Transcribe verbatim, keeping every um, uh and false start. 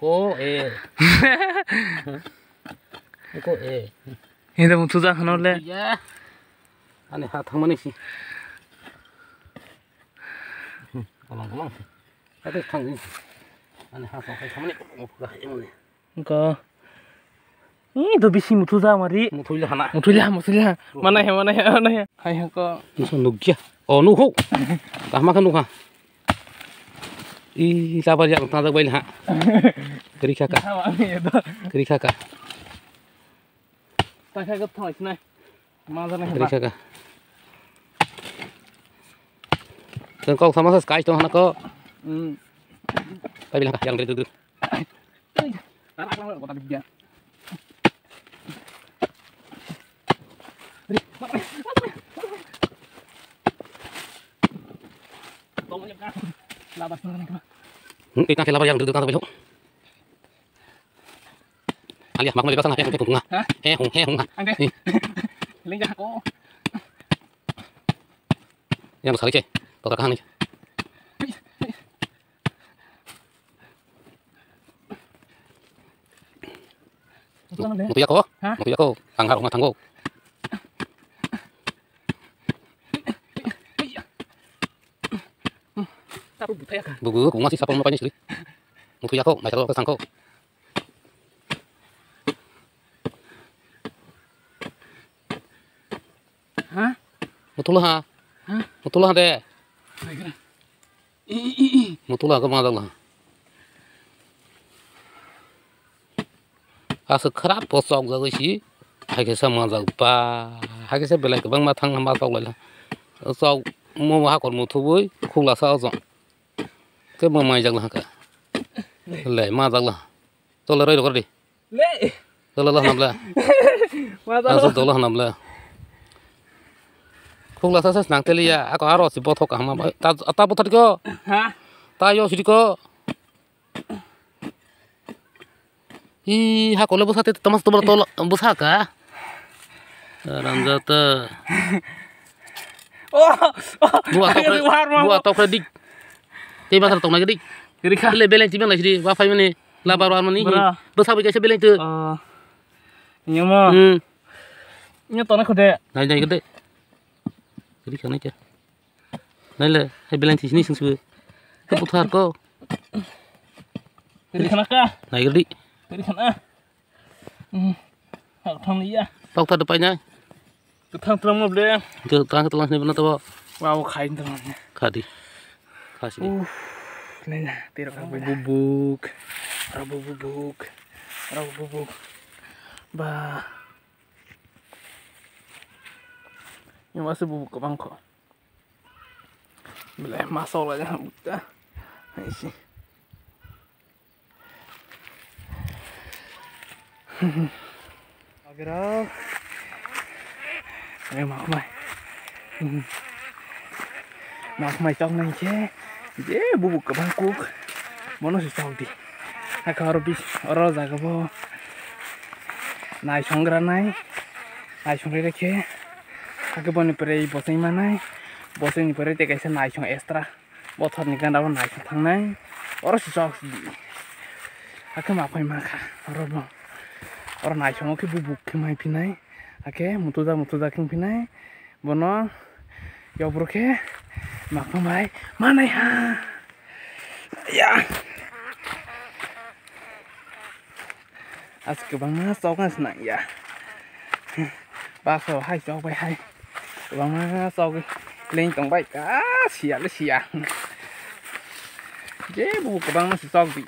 Ko, eh. Ko, eh. Hinda mutu ja khano le. Ya. Ani ha thangmani si. Alang, alang. Ate thangni. Ani ha thang thangmani. Ko. Ih, do bisi muthu ja mari. Muthui le hana. Muthui le ha, muthui le ha. Mana he, mana he, mana he. Hai ha ko. Nusa nukya. Oh, nukho. Kahma kha nukha. Ih, labar yak tang bai ha. Kri kha ka. Kri kha ka. Ta kha ko thoi sinai. Ma ja na he. Kri kha ka. Tang kok sama sa sky to hana ko. Hmm. Bai bilang ka yang dri dri. Hmm, ita kela yang duduk tanggal belok. Alia, mak mau jaga sana, he hung, he hung, ha. He hung, he hung, ha. Lengga ko. Yang besar aja. Kau tak kahang nih. Mutu ya ko? Ha? Mutu ya ko? Tangga rumah tanggo. Taruh buta ya kan? Bugu, kuma si sapal mau panis li. Mutu ya ko? Naikal ko sangko. Ha? Mutula ha. Ha? Mutula ha de. Mutula ha ko ma dala. Aswk khrap bo chok jagwi si, hai khe sa majak ba, hai khe sa belai kwbangma thang ma chok lai la. Chok mo hakor muthubui khukla sa o chok. Khe bo mai jak la kha. Le majak la. Chole roi rok di. Le. Chole la hanam le. Majak la. Aswk dolo hanam le. Khukla sa sa nang teli ya, ako aro si bothok kaham ba. Ta, ta bothok ko. Ha? Ta yo si ko. Ih, ha kole bwsa te tama tama tolo bwsa ka. Ranjata. Oh, oh, buat tokre, buat tokre dik. Te basa tokna dik. Rikha. Le beleng tibang lai sidi, wa phai mani, labar wa mani. Bwsa bai kaisa beleng tu. Oh. Nyama. Hmm. Nya tona khode. Nai nai khode. Rikha nai kya. Naile, hai beleng thisini singsibo. Khe buthar ko. Teri khana ka? Naigri. Teri khana. Hmm. Hak thang liya. Tok ta depai na. Kethang tram mo ble. Kethang tram sini bana to. Wow, khai tram. Khadi. Khasi. Uh. Naina, tero ka bubuk. Aro bubuk. Aro bubuk. Ba. Yang masih bubuk kebang kok. Belai masuk lah jangan buka. Hai sih. Agar Makmai. Makmai choknai khe je bubuk kwbang kuk, bono se chok di. Hakhe oro bis-, oro jaga bo naisong granai, naisong rai khe, hakhe boni pore bosong manai, bosongni pore tei kaisa naisong extra. Bothorni gana bo naisong thangnai, oro se chok di. Hakhe ma phai mankha, oro bo, oro naisongo khe bubuk khe mai phinai, hakhe mutuja mutuja khe phinai, bono yobro khe makmai manai ha. Ya. As kwbangma chok nang ya. Baksa hai chok bai hai. Kwbangma chok leng tong bai ka siya le siya. Je bu kwbangma se chok di.